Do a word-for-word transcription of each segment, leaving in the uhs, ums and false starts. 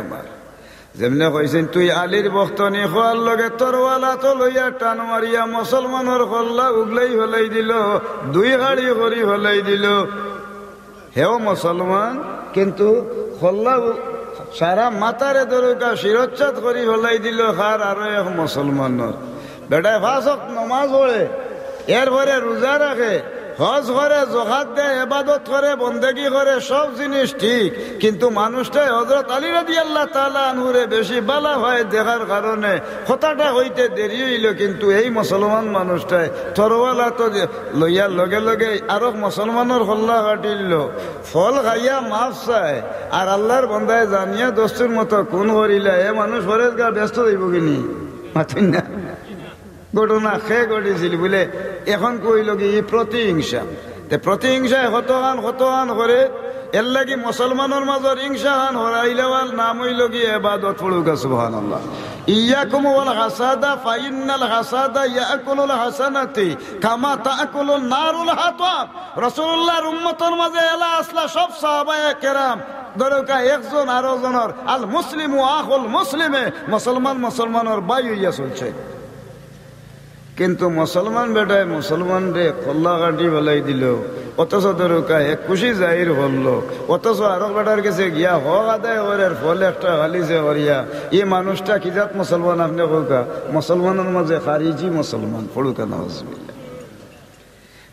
আমার, যেমনে কইছইন, "তুই আলীর ভক্ত নি?" কওয়ার লগে তরোয়াল আতো লইয়া টান মারিয়া মুসলমানর কল্লা উগলাই ফালাই দিলো, দুই খাড়ি করি ফালাই দিলো। হেও মুসলমান, কিন্তু কল্লা উ-, সারা মাথারে ধরুকা শিরচ্ছেদ করি ফালাই দিলো কার? আরো এক মুসলমানর। বেটায় পাঁচ ওয়াক্ত নমাজ পড়ে, এরপরে রোজা রাখে, হজ করে, জকাত দেয়, ইবাদত করে, বন্দেগি করে, সব জিনিস ঠিক, কিন্তু মানুষটায় হযরত আলী রাদিয়াল্লাহু তাআলা আনহুরে বেশি বালা পায় দেখার কারণে কথাটা কইতে দেরি অইলো, কিন্তু এই মুসলমান মানুষটায় তরোয়াল আতো লইয়ার লগে লগে আরক মুসলমানর কল্লা কাটিলো, ফল খাইয়া মাফ চায়, আর আল্লাহর বন্দায় জানিয়া দস্তুর মতো খুন করিলা, এ মানুষ পরেজগার বেহেস্তো যাইবোগি নি? মাতইন না। ঘটনা কে ঘটিছিল বুলে, এখন কইলো কি, ই প্রতিহিংসা। তে প্রতিহিংসায় কতখান কতখান করে, এরলাগি মুসলমানর মাজর হিংসাখান হরাইলেওয়ার নাম অইলো কি ইবাদত। পড়ুকা সুবহানাল্লাহ। ইয়াকুম ওয়াল হাসাদা ফাইন্নাল হাসাদা ইয়াকুলুল হাসানাতি কামা তাকুলুন নারুল হাতাব। রাসূলুল্লাহর উম্মতর মাজে এলা আছলা সব সাহাবায়ে কেরাম, ধরুকা একজন আরো জনর, আল মুসলিমু আখুল মুসলিমে, মুসলমান মুসলমানর ভাই অইয়া চলছে। কিন্তু মুসলমান বেটায় মুসলমানরে কল্লা কাটি ফালাই দিলো, অথচ ধরুকা এক খুশি জাহির করলো, অথচ আরক বেটার গেছে গিয়া হক আদায় করার ফল একটা খালিছে করিয়া, ই মানুষটা কি জাত মুসলমান আপনে কউকা? মুসলমানর মাজে খারিজি মুসলমান। পড়ুকা নাউজুবিল্লাহ।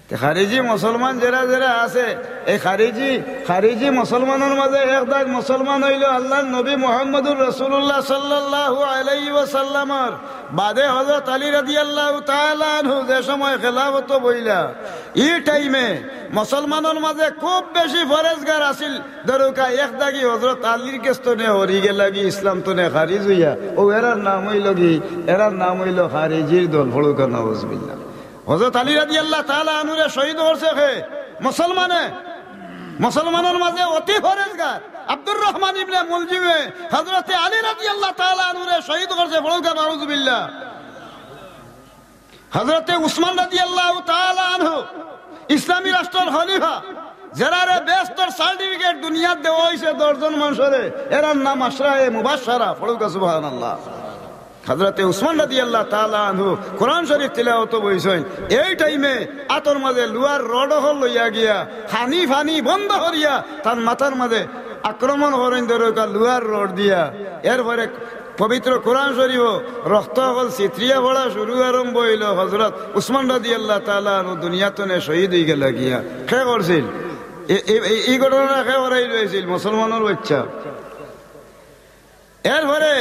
তে খারিজি মুসলমান যেরা যেরা আছে, এই খারিজি, খারিজি মুসলমানর মাজে এক দাগ মুসলমান অইলো আল্লাহর নবী মুহাম্মদুর রাসূলুল্লাহ সাল্লাল্লাহু আলাইহি ওয়াসাল্লামর বাদে হযরত আলী রাদিয়াল্লাহু তাআলা আনহু যে সময় খেলাফতো বইলা, ই টাইমে মুসলমানর মাজে খুব বেশি পরেজগার আছিল। ধরুকা এক দাগি হযরত আলীর গেছ তনে হরি গেলাগি, ইসলাম তনে খারিজ অইয়া, অউ এরার নাম অইলো কি, এরার নাম অইলো খারিজির দল। পড়ুকা নাউজুবিল্লাহ। হযরত আলী রাদিয়াল্লাহু তাআলা আনহুরে শহীদ করছে কে? মুসলমানে। মুসলমানর মাজে অতি পরেজগার আব্দুর রহমান ইবনে মুলজিমে হযরতে আলী রাদিয়াল্লাহু তাআলা আনহুরে শহীদ করছে। পড়ুকা নাউজুবিল্লাহ। হযরতে উসমান রাদিয়াল্লাহু তাআলা আনহু, ইসলামী রাষ্ট্রর খলিফা, যেরারে বেহেস্তর সার্টিফিকেট দুনিয়াত দেওয়া অইছে দশ জন মানষরে, এরার নাম আশরায়ে মুবাশশারা। পড়ুকা সুবহানাল্লাহ। হযরতে উসমান রাদিয়াল্লাহু তাআলা আনহু কোরআন শরীফ তিলাওতো বইছইন, এই টাইমে আতর মাজে লুয়ার রড অকল লইয়া গিয়া, খানি ফানি বন্ধ করিয়া, তান মাথার মাজে আক্রমণ করইন ধরুকা লুয়ার রড দিয়া। এরপরে পবিত্র কোরআন শরীফো রক্ত অকল ছিতরিয়া পড়া শুরু আরম্ভ অইলো। হযরত উসমান রাদিয়াল্লাহু তাআলা আনহু দুনিয়া তনে শহীদ অইগেলা গিয়া। কে করছিল? এ, এ, এ, ই ঘটনা কে করাইল অইছিল? মুসলমানর বাইচ্চা। এরপরে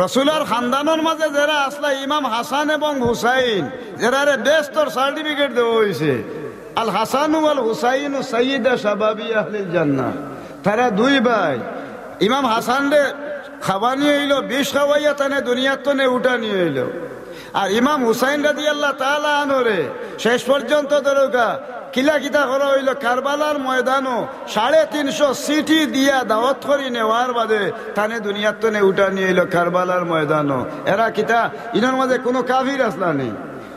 রসুলর খানদানর মাজে যেরা আছলা ইমাম হাসান এবং হুসাইন, যেরারে বেহেস্তর সার্টিফিকেট দেওয়া অইছে, আল হাসানু ওয়াল হুসাইনু সাইয়্যিদা শাবাবি আহলিল জান্নাহ। তারা দুই ভাই। ইমাম হাসানরে খাওয়ানি অইলো, বিষ খাওয়াইয়া তানে দুনিয়ার তনে উঠানি অইলো। আর ইমাম হুসাইন রাদিয়াল্লাহু তাআলা আনহুরে শেষ পর্যন্ত ধরুকা কিলা কিতা করা অইলো, কারবালার ময়দানো সাড়ে তিনশো চিঠি দিয়া দাওয়াত করি নেওয়ার বাদে তানে দুনিয়ার তনে উঠানি অইলো কারবালার ময়দানো। এরা কিতা, ইনর মাজে কুনু কাফির আছলা নি,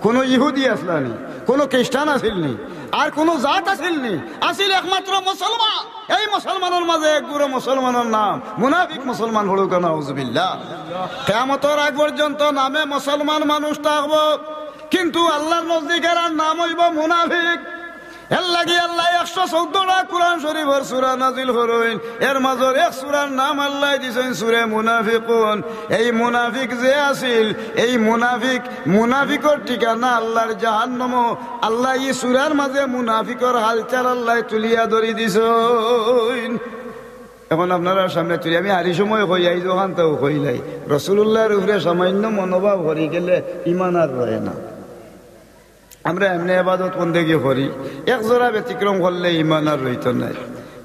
কুনু ইহুদি আছলা নি, কুনু খ্রিস্টান আছিল নি, আর কুনু জাত আছিল নি, আছিল একমাত্র মুসলমান। এই মুসলমানর মাজে এক গুরু মুসলমানর নাম মুনাফিক মুসলমান। পড়ুকা নাউজুবিল্লাহ। কিয়ামতর আগ পর্যন্ত নামে মুসলমান মানুষ থাকবো, কিন্তু আল্লাহর নজদিক এরার নাম অইবো মুনাফিক। এরলাগি আল্লায় একশো চৌদ্দটা কোরআন শরীফর সূরা নাজিল করইন, এর মাজর এক সূরার নাম আল্লায় দিছইন সূরা মুনাফিকুন। এই মুনাফিক যে আছিল, এই মুনাফিক, মুনাফিকর ঠিকানা আল্লাহর জাহান্নামো। আল্লায় ই সূরার মাজে মুনাফিকর হালচাল আল্লায় তুলিয়া ধরি দিছইন। এখন আপনারার সামনে তুলি, আমি আরি সময় কই, আইজ অখানতাউ কইলাই, রসুলুল্লাহর উপরে সামান্য মনোভাব হরি গেলে ইমান আর রয় না। আমরা এমনে ইবাদত বন্দেগি করি, এক জরা ব্যতিক্রম করলে ইমান আর রইতো নায়।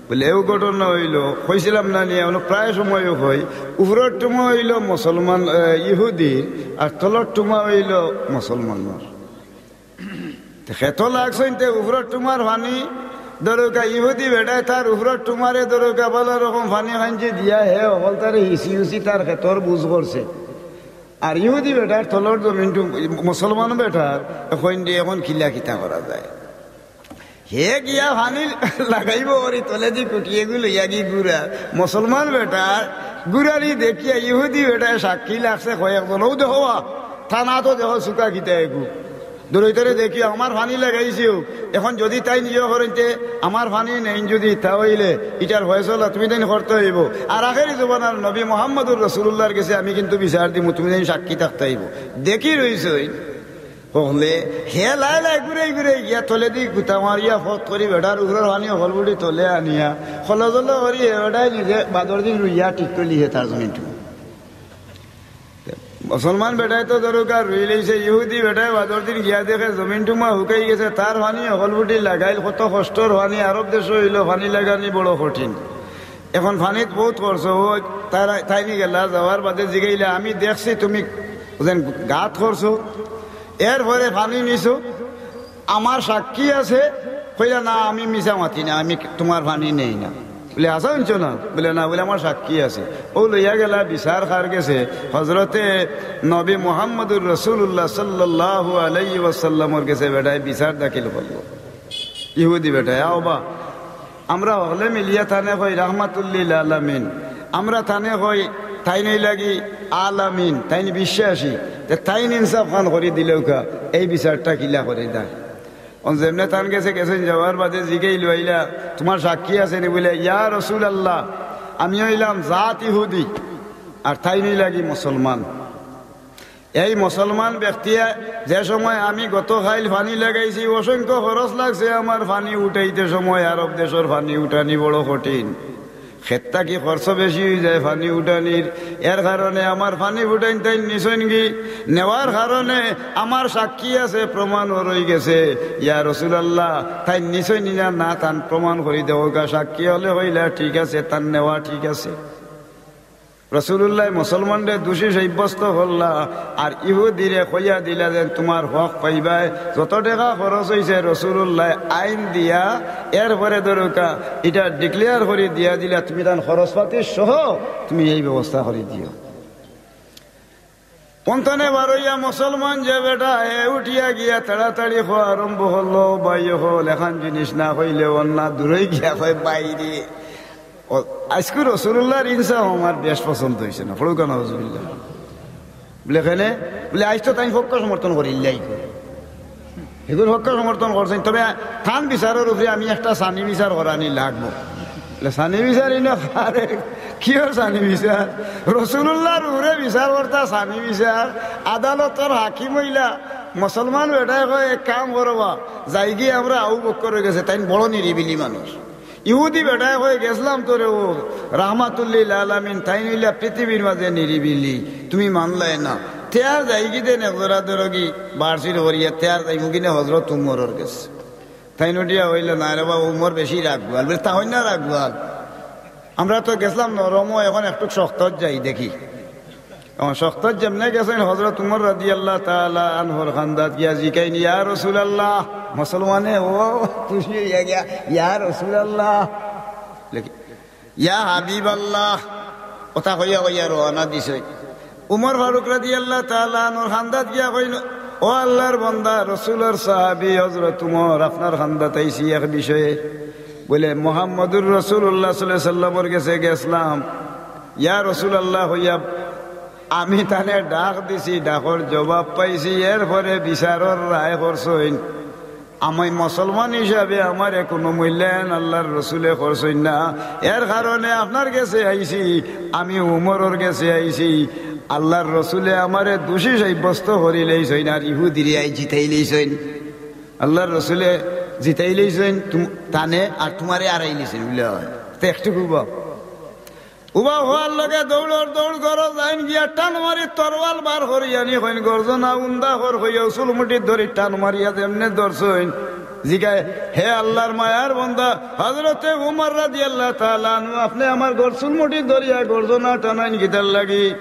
বুলে, এও ঘটনা অইলো, কইছিলাম না নি, অনো প্রায় সময়ও কই, উপরর টুমা অইলো মুসলমান, এ, ইহুদি, আর তলর টুমা অইলো মুসলমানর। তে খেতো লাগছইন তে উপরর টুমার পানি, ধরুকা ইহুদি বেটায় তার উপরর টুমারে ধরুকা ভালা রকম পানি খাইঞ্চি দিয়া হে অকলতারে হিসি হুসি তার খেতর বুঝ করছে। আর ইহুদি বেটার তলর জমিনটু মুসলমান বেটার, এখন দি এখন কিলা কিতা করা যায়। হে গিয়া পানি লাগাইবো ওরি তলেদি কুটিয়ে গু লইয়া গি ঘুরা। মুসলমান বেটার ঘুরানি দেখিয়া ইহুদি বেটায় সাক্ষী লাগছে কয়েকজন, "ও দেখো বা, থানা তো দেখো সুকা কিতা এগু। দূরইতরে দেখি আমার পানি লাগাইছেও, এখন যদি তাইন ইয়ে করইন তে আমার পানি নেইন যদি তা অইলে ইটার ফয়সলা তুমি তাইন করতে অইবো। আর আখেরি জমানার নবী মুহাম্মদুর রাসূলুল্লাহর গেছে আমি কিন্তু বিচার দিমু, তুমি তাইন সাক্ষী থাকতে অইবো।" দেখি রইছইন। হকলে হে লাই লাই ঘুরাই ঘুরাই গিয়া তলেদি গুতা মারিয়া ফট করি বেটার উপরর পানি হকল বুটি তলে আনিয়া খলজল করি হে বেটায় নিজে বাদর দিন রুইয়া ঠিক করিলিছে তার জমিনটু। মুসলমান বেটায় তো ধরুকা রুই লইছে, ইহুদি বেটায় বাদর দিন গিয়া দেখে জমিনটু মা হুকাই গেছে, তার পানি হকল বুটি লাগাইল, কত কষ্টর পানি, আরব দেশো অইলো পানি লাগানি বড় কঠিন। এখন পানিত বউত করছো, ও তারা, তাইন গেলা, যাওয়ার বাদে জিগাইলা, "আমি দেখছি তুমি যেন গাত করছো, এরপরে পানি নিছো, আমার সাক্ষী আছে।" কইলা, "না, আমি মিছা মাতি না, আমি তুমার পানি নেই না।" বুলে, "হাছা হুনছো না?" বুলে, "না।" বুলে, "আমার সাক্ষী আছে।" অউ লইয়া গেলা বিচার কার গেছে? হজরতে নবী মুহাম্মদুর রাসূলুল্লাহ সাল্লাল্লাহু আলাইহি ওয়াসাল্লামর গেছে বেটায় বিচার দাখিল করলো। ইহুদি বেটায়, আও বা, আমরা হকলে মিলিয়া তানে কই রাহমাতুল্লিল আলামিন, আমরা তানে কই তাইন অইলা গি আলামিন, তাইন বিশ্বাসী, তে তাইন ইনসাফ খান করি দিলাউক্কা, এই বিচারটা কিলা করি দা। অন যেমনে তান গেছে গেছইন, যাওয়ার বাদে জিগাইল, "আইলা, তুমার সাক্ষী আছে নি?" বুলে, "ইয়া রাসূলুল্লাহ, আমি অইলাম জাত ইহুদি, আর তাইন অইলা গি মুসলমান।" এই মুসলমান ব্যক্তিয়ে যে সময় আমি গত কাইল পানি লাগাইছি, অসংখ্য খরচ লাগছে আমার পানি উঠাইতে সময়, আরব দেশর পানি উঠানি বড় কঠিন। খেত থাকি খরচ বেশি অইযায় পানি উঠানির, এর কারণে আমার পানি উঠাইন তাইন নিছইন গি, নেওয়ার কারণে আমার সাক্ষী আছে, প্রমাণও রইগেছে। ইয়া রাসূলুল্লাহ, তাইন নিছইন নি না, না তান প্রমাণ করি দেওগা, সাক্ষী অকলে কইলা ঠিক আছে, তান নেওয়া ঠিক আছে। রাসূলুল্লায় মুসলমানরে দোষী সাব্যস্ত করলা, আর ইহুদিরে কইয়া দিলা যে তুমার হক পাইবায়, যত টেকা খরচ অইছে রাসূলুল্লায় আইন দিয়া, এরপরে ধরুকা ইটা declare করি দিয়া দিলা, তুমি তান খরচপাতি সহ তুমি এই ব্যবস্থা করি দিও। অন তনে বারইয়া মুসলমান যে বেটা, হে উঠিয়া গিয়া তাড়াতাড়ি কওয়া আরম্ভ করলো, "ভাই অকল, এখান জিনিস না কইলে অর না।" দূরই গিয়া কয়, "ভাইরে, ও, আইজকু রাসূলুল্লাহর ইনসাফ আমার বেশ পছন্দ অইছে না।" পড়ুক্কা নাউজুবিল্লাহ। বুলে, "কেনে?" বুলে, "আইজ তো তাইন পক্ষ সমর্থন করিলাই।" হেগুর পক্ষ সমর্থন করছইন, তবে তান বিচারর উপরে আমি একটা সানি বিচার করানি লাগবো। বুলে, "সানি বিচার ইনো কারে? কিওর সানি বিচার? রাসূলুল্লাহর উপরে বিচার করতা সানি বিচার?" আদালতর হাকিম অইলা মুসলমান বেটায় কয়, "এক কাম করো বা, যাইগি আমরা আবু বক্করর গেছে, তাইন বড় নিরিবিলি মানুষ।" ইহুদি বেটায় কয়, "গেছলাম তো রে, ও রাহমাতুল্লিল আলামিন, তাইন অইলা পৃথিবীর মাঝে নিরিবিলি, তুমি মানলায় না।" তে আর যাইগি দেন এক জোড়া ধরোগি, বাড়ছিল করিয়া, তে আর যাইমুগি নে হজরত উমরর গেছে। তাইন উঠিয়া কইলা, "না রে বা, উমর বেশি রাগওয়াল।" বুলে, "তা অইন না রাগওয়াল, আমরা তো গেছলাম নরমও, এখন একটু শক্তত যাই দেখি।" এখন শক্তত যেমনে গেছইন, হজরত উমর রাদিয়াল্লাহু তাআলা আনহুর কান্দাত গিয়া জিকাইন, "ইয়া রাসূলুল্লাহ।" মুসলমানে ও খুশি অইয়া গিয়া, "ইয়া রাসূলুল্লাহ।" লেখি, "ইয়া হাবিবাল্লাহ।" কথা কইয়া কইয়া রওয়ানা দিছে। উমর ফারুক রাদিয়াল্লাহু তাআলা আনহুর কান্দাত গিয়া কইন, "ও আল্লাহর বান্দা, রাসূলর সাহাবী হজরত উমর, আপনার কান্দাত আইছি এক বিষয়ে।" বুলে, "মুহাম্মদুর রাসূলুল্লাহ সাল্লাল্লাহু আলাইহি ওয়াসাল্লামর গেছে গেছলাম, ইয়া রাসূলুল্লাহ কইয়া আমি তানে ডাক দিছি, ডাকর জবাব পাইছি, এরপরে বিচারর রায় করছইন।" আমি মুসলমান হিসাবে আমারে কুনু মূল্যায়ন আল্লাহর রসুলে করছইন না, এর কারণে আপনার গেছে আইছি, আমি উমরর গেছে আইছি। আল্লাহর রসুলে আমারে দোষী সাব্যস্ত করিলাইছইন, আর ইহুদিরে আইজ জিতাইলাইছইন। আল্লাহর রসুলে জিতাইলাইছইন তুম-, তানে, আর তুমারে আরাইলাইছইন, বুলে অয়। তে একটু খুব উবা হওয়ার লগে দৌড়র দৌড় ঘরো যাইন গিয়া টান মারি তরোয়াল বার করি আনি কইন, "গর্জনা উন্দা কর," কইয়া চুল মুঠিত ধরি টান মারিয়া যেমনে ধরছইন। জিগায়, "হে আল্লাহর মায়ার বান্দা হযরতে উমর রাদিয়াল্লাহু তাআলা আনহু, আপনে আমার গর-, চুল মুঠিত ধরিয়া গর্জনা টানাইন কিতার লাগি?"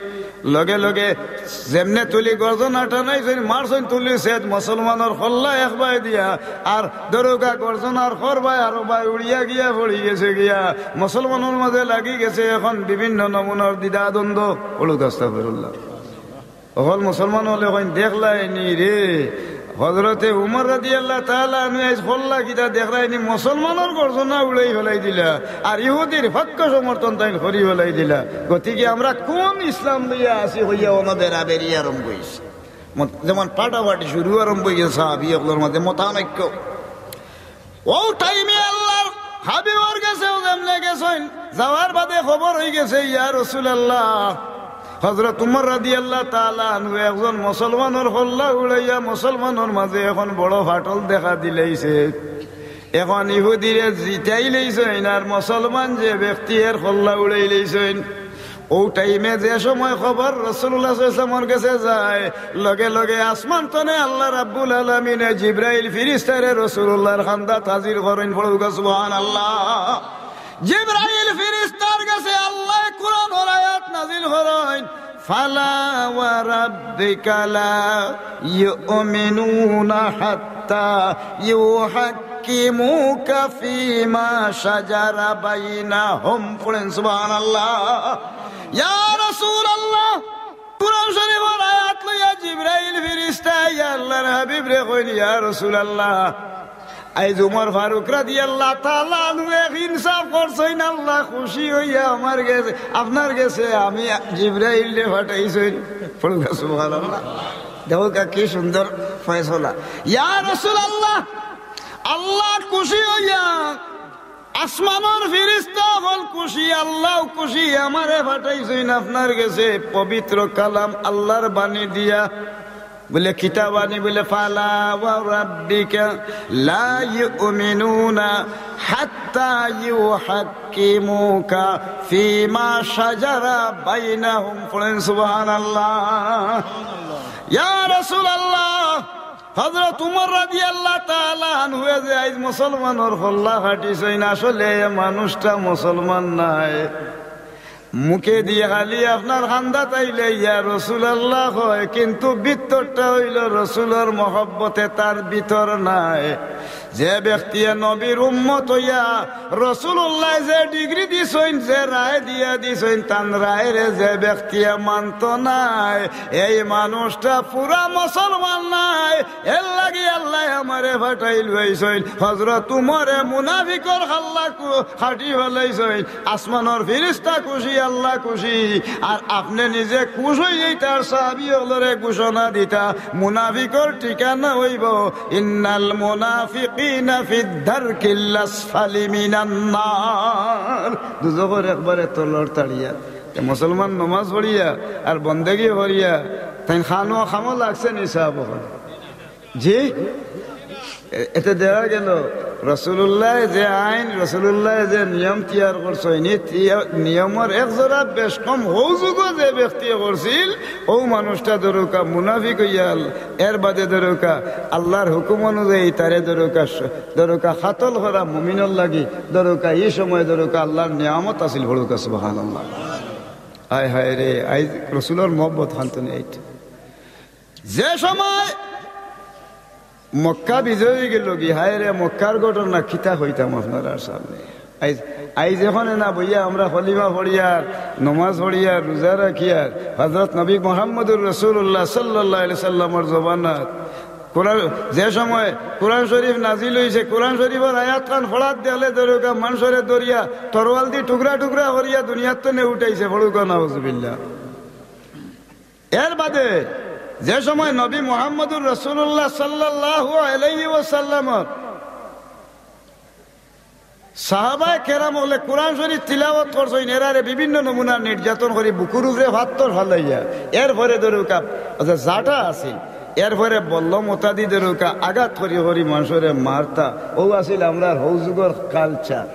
লগে লগে যেমনে তুলি গর্জনা টানাইছইন, মারছইন তুলি সেদ মুসলমানর কল্লা একবায় দিয়া, আর দরোগা গর্জনার খরবায় আরোবায় উড়িয়া গিয়া পড়ি গেছে গিয়া, মুসলমানর মাঝে লাগি গেছে এখন বিভিন্ন নমুনার দ্বিধাদ্বন্দ্ব। পড়ুক আস্তাগফিরুল্লাহ। অকল মুসলমান অকলে কইন, "দেখলায় নি রে, হজরতে উমর রাদিয়াল্লাহু তাআলা আনহু আইজ খোল্লা কিতা দেখরায়নি, মুসলমানর গর্দনা উড়াই ফালাই দিলা, আর ইহুদির পক্ষ সমর্থন তাইন করি ফালাই দিলা। গতিকে আমরা কোন ইসলাম লইয়া আছি কইয়া অনো বেড়াবেড়ি আরম্ভ অইছে। মত-, যেমন ফাটাফাটি শুরু আরম্ভ অইগেছে সাহাবি অকলর মাঝে মতানৈক্য। অউ টাইমে আল্লাহর হাবিবর গেছে যেমনে গেছইন, যাওয়ার বাদে খবর অইগেছে, ইয়া রাসূলুল্লাহ, হজরত উমর রাদিয়াল্লাহু তাআলা আনহু একজন মুসলমানর খোল্লা উড়াইয়া মুসলমানর মাঝে এখন বড় ফাটল দেখা দিলাইছে। এখন ইহুদিরে জিতাই লইছইন, আর মুসলমান যে ব্যক্তি এর খোল্লা উড়াই লইছইন। অউ টাইমে যে সময় খবর রাসূলুল্লাহ সাল্লাল্লাহু আলাইহি ওয়াসাল্লামর গেছে যায়, লগে লগে আসমান তনে আল্লাহ রাব্বুল আলামিনে জিব্রাইল ফিরিস্তারে রাসূলুল্লাহর খান্দাত হাজির করইন। পড়ুক্কা সুবহানাল্লাহ। জিব্রাইল ফিরিস্তার গেছে আল্লাহ কোরআনর আয়াত নাজিল করইন, ফালা ওয়া রাব্বিকা লা ইউমিনুনা হাত্তা ইউহাক্কিমুকা ফীমা শাজারা বাইনাহুম। পড়েন সুবহানাল্লাহ। ইয়া রাসূলুল্লাহ, কোরআন শরীফর আয়াত লইয়া জিব্রাইল ফিরিস্তা আইয়া আল্লাহর হাবিবরে কইন, ইয়া রাসূলুল্লাহ, আইজ উমর ফারুক রাদিয়াল্লাহু তাআলা আনহু এক ইনসাফ করছইন, আল্লাহ খুশি অইয়া আমার গেছে, আপনার গেছে আমি জিব্রাইলরে পাঠাইছইন। পড়ুক্কা সুবহানাল্লাহ। দেখউক্কা কি সুন্দর ফয়সালা। ইয়া রাসূলুল্লাহ, আল্লাহ খুশি অইয়া, আসমানর ফিরিস্তা অকল খুশি, আল্লাহ খুশি, আমারে পাঠাইছইন আপনার গেছে পবিত্র কালাম আল্লাহর বাণী দিয়া। বলে, কিতা বাণী? বলে, ফালা ওয়া রাব্বিকা লা ইউমিনুনা হাত্তা ইউহাক্কিমুকা ফীমা শাজারা বাইনাহুম। পড়েন সুবহানাল্লাহ। ইয়া রাসূলুল্লাহ, হজরত উমর রাদিয়াল্লাহু তাআলা আনহুয়ে যে আইজ মুসলমানর খোল্লা ফাটিছইন, আসলে এ মানুষটা মুসলমান নায়। মুখেদি খালি আপনার খান্দাত আইলে ইয়া রাসূলুল্লাহ কয়, কিন্তু ভিতরটা অইলো রাসূলর মহব্বতে তার ভিতর নাই। যে ব্যক্তিয়ে নবীর উম্মত অইয়া রাসূলুল্লায় যে ডিগ্রি দিছইন, যে রায় দিয়া দিছইন, তান রায়রে যে ব্যক্তিয়ে মানতো নায়, এই মানুষটা পুরা মুসলমান নায়। এর লাগি আল্লায় আমারে পাঠাইল অইছইন। হজরত উমরে মুনাফিকর খাল্লা কু-, খাটি ফালাইছইন। আসমানর ফিরিস্তা খুশি, আল্লাহ খুশি। আর আপনে নিজে খুশ অইয়া তার সাহাবি অকলরে ঘোষণা দিতা, মুনাফিকর ঠিকানা অইবো, ইন্নাল মুনাফিকিনা ফিদ দারকিল আসফালি মিনান নার। দুজখর একবারে তলর তাড়িয়া। তে মুসলমান নমাজ পড়িয়া আর বন্দেগি করিয়া তাইন খানো খামো লাগছে নি সাহাব অকল? জি? এ-, এতে দেখা গেল রাসূলুল্লায় যে আইন, রাসূলুল্লায় যে নিয়ম তৈয়ার করছইন, ই তিয়া-, নিয়মর এক জোড়া বেশ কম হউ যুগো যে ব্যক্তি করছিল, অউ মানুষটা ধরুক্কা মুনাফিক অইয়াল, এর বাদে ধরুক্কা আল্লাহর হুকুম অনুযায়ী তারে ধরুক্কা স-, ধরুক্কা কাতল করা মুমিনর লাগি ধরুক্কা, ই সময় ধরুক্কা আল্লাহর নিয়ামত আছিল। পড়ুক্কা সুবহানাল্লাহ। হায় হায় রে, আইজ রাসূলর মহব্বত খান তো নেই। যে সময় মক্কা বিজয় অইগেলোগি, হায় রে, মক্কার ঘটনা কিতা কইতাম আপনারার সামনে। আইজ, আইজ এখানে না বইয়া আমরা কলিমা পড়িয়ার, নমাজ পড়িয়ার, রোজা রাখিয়ার, হজরত নবী মুহাম্মদুর রাসূলুল্লাহ সাল্লাল্লাহু আলাইহি সাল্লামর জমানাত কোরআন, যে সময় কোরআন শরীফ নাজিল অইছে, কোরআন শরীফর আয়াত খান পড়াত দেখলে ধরুক্কা মানষরে ধরিয়া তরোয়াল দি টুকরা টুকরা করিয়া দুনিয়ার তনে উঠাইছে। পড়ুক্কা নাউজুবিল্লাহ। এর বাদে যে সময় নবী মুহাম্মদুর রাসূলুল্লাহ সাল্লাল্লাহু আলাইহি ওয়াসাল্লামর সাহাবায়ে কেরাম অকলে কোরআন শরীফ তিলাওয়াত করছইন, এরারে বিভিন্ন নমুনার নির্যাতন করি বুকুর উপরে পাত্থর ফালাইয়া, এরপরে ধরুক্কা, আচ্ছা, জাটা আছিল, এরপরে বল্লম অতা দি ধরুক্কা আঘাত করি করি মানষরে মারতা, অউ আছিল আমরার হউ যুগর culture।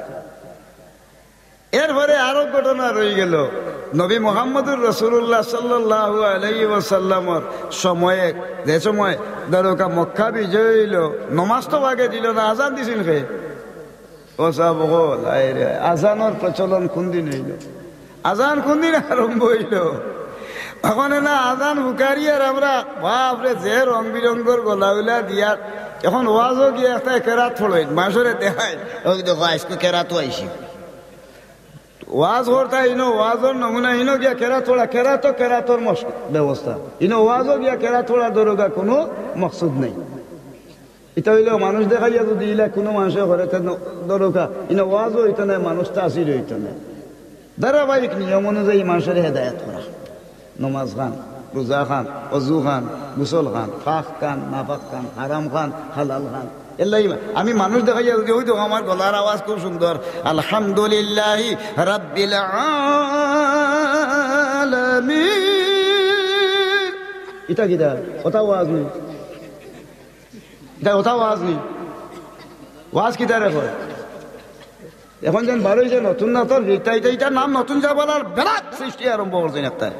এরপরে আরো ঘটনা রইগেলো, নবী মুহাম্মদুর রাসূলুল্লাহ সাল্লাল্লাহু আলাইহি ওয়াসাল্লামর সময়ে, যে সময় ধরুক্কা মক্কা বিজয় অইলো, নমাজ তো আগে দিলো না, আজান দিছিল কে? ও সাব অকল, হায় রে, আজানর প্রচলন কুনদিন অইলো? আজান কুনদিন আরম্ভ অইলো? অখন না আজান হুকারি আর আমরা, বাপরে, যে রং বিরঙ্গর গলাউলা দিয়া, অখন ওয়াজো গিয়া একটা কেরাত পড়ইন, মানষরে দেখাইন, "অউ দেখো, আইজকু কেরাতো আইছি।" ওয়াজ করতা ইনো, ওয়াজর নমুনা ইনো গিয়া কেরাত পড়া, কেরাতো কেরাতর মশ-, ব্যবস্থা। ইনো ওয়াজো গিয়া কেরাত পড়া ধরুক্কা কুনু মকসুদ নাই। ইটা অইলো মানুষ দেখাইয়া যুদি ইলা কুনু মানষে করে, তে ন-, ধরউক্কা, ইনো ওয়াজও অইতো নায়, মানুষ তাসির অইতো নায়। ধারাবাহিক নিয়ম অনুযায়ী মানষরে হেদায়েত করা। নমাজ খান, রুজা খান, অজু খান, গোসল খান, পাক খান, নাপাক খান, হারাম খান, হালাল খান। এরলাগি আমি মানুষ দেখাইয়া যুদি, অউ দেখো আমার গলার আওয়াজ খুব সুন্দর, আলহামদুলিল্লাহি রাব্বিল আলামিন। ইটা কিতা? অটা ওয়াজ নি? ইটা অটা ওয়াজ নি? ওয়াজ কিতারে কয়? অখন যেন বারইছে নতুন নতুন, ইটা, ইটা, ইটার নাম নতুন জামানার বেদাত সৃষ্টি আরম্ভ করছইন একটা।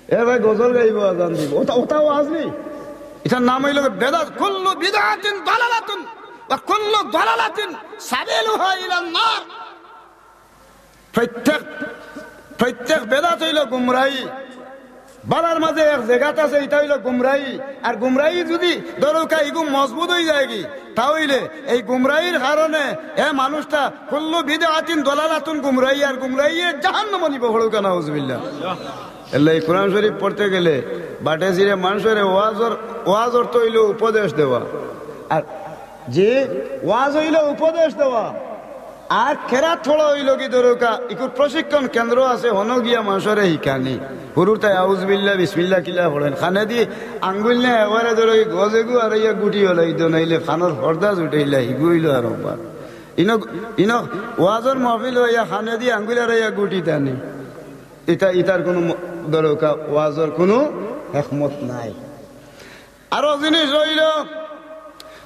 এ ভাই, গজল গাইবো, আজান দিবো, অটা, অটা ওয়াজ নি? ইটার নাম অইলো বেদাত। কুল্লু বিদআতিন দালালাতুন ওয়া কুল্লু দালালাতিন সাবিলুহা ইলান নার। প্রত্যেক, প্রত্যেক বেদাত অইলো গুমরাহি। বালার মাঝে এক জেগাত আছে, ইটা অইলো গুমরাহি। আর গুমরাহি যুদি ধরউক্কা ইগু মজবুত অইযায়গি, তা অইলে এই গুমরাহির কারণে এ মানুষটা কুল্লু বিদআতিন দালালাতুন গুমরাহি, আর গুমরাহিয়ে জাহান্নামো নিবো, পড়উক্কা নাউজুবিল্লাহ। এরলাগি কোরআন শরীফ পড়তে গেলে বাটে ছিড়ে মানষরে ওয়াজর, ওয়াজ অর্থ অইলো উপদেশ দেওয়া। আর যে ওয়াজ অইলো উপদেশ দেওয়া, আর কেরাত পড়া অইলো কি ধরউক্কা, ইকুর প্রশিক্ষণ কেন্দ্র আছে, হনো গিয়া মানষরে হিকানি। হুরুতায় আউজুবিল্লাহ, বিসমিল্লাহ কিলা পড়ইন, কানেদি আঙ্গুল নে এবারে ধরো, ই গজেগু আর ইয়া গুটি হলাই দো, নাইলে কানর পর্দা জুটাইলা, হিগু অইলো আর একবার। ইনো, ইনো ওয়াজর মাহফিল অইয়া কানেদি আঙ্গুল আর ইয়া গুটি টানি। ইটা, ইটার কুনু ম-, ধরউক্কা ওয়াজর কুনু হেকমত নাই। আরো জিনিস রইলো,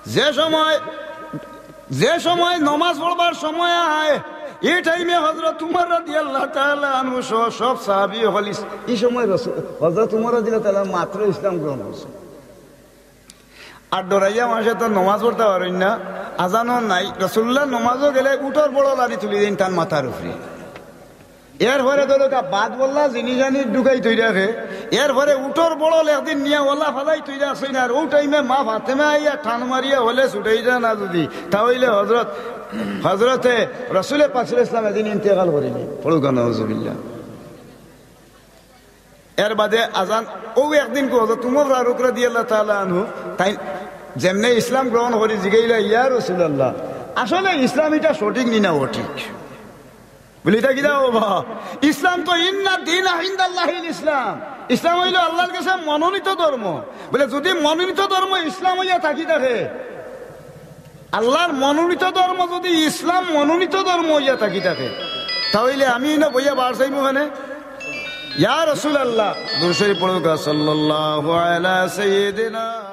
যে সময়, যে সময় নমাজ পড়বার সময় আয়, ই টাইমে হযরত উমর রাদিয়াল্লাহু তাআলা আনহু সহ সব সাহাবী অকল ইস-, ই সময় রসুল, হযরত উমর রাদিয়াল্লাহু তাআলা মাত্র ইসলাম গ্রহণ করছে। আর ডরাইয়া মানষে তো নমাজ পড়তা পারইন না, আজানও নাই। রাসুলুল্লাহ নমাজও গেলে উটর বড়ল আনি তুলি দেইন তান মাথার উপরে। এরপরে ধরউক্কা বাদ বললা জিনিস আনি ঢুকাই থই রাখে। এরপরে উটর বড়ল একদিন নিয়া ওলা ফালাই থই রাখছইন। আর অউ টাইমে মা ফাতেমা আইয়া টান মারিয়া হলে ছুটাই যায় না যুদি, তা অইলে হযরত, হযরতে রসুলে পাক সাল্লাল্লাহু আলাইহি ওয়াসাল্লাম এদিন ইন্তেকাল করিলে। পড়উক্কা নাউজুবিল্লাহ। এর বাদে আজান, অউ একদিন কো হযরত উমর ফারুক রাদিয়াল্লাহু তাআলা আনহু, তাইন যেমনে ইসলাম গ্রহণ করি জিগাইলা, "ইয়া রাসুলাল্লাহ, আসলে ইসলাম ইটা সঠিক নি না অঠিক?" বুলে, "ইটা কিতা ওবা? ইসলাম তো ইন্না দীনা ইনদাল্লাহিল ইসলাম। ইসলাম অইলো আল্লাহর গেছে মনোনীত ধর্ম।" বুলে, "যুদি মনোনীত ধর্ম ইসলাম অইয়া থাকি থাকে, আল্লাহর মনোনীত ধর্ম যুদি ইসলাম মনোনীত ধর্ম অইয়া থাকি থাকে, তা অইলে আমি ইনো বইয়া বার চাইমু কেনে?" ইয়া রাসুলাল্লাহ, দুরুদ শরীফ পড়উক্কা, সাল্লাল্লাহু আলা সাইয়্যিদিনা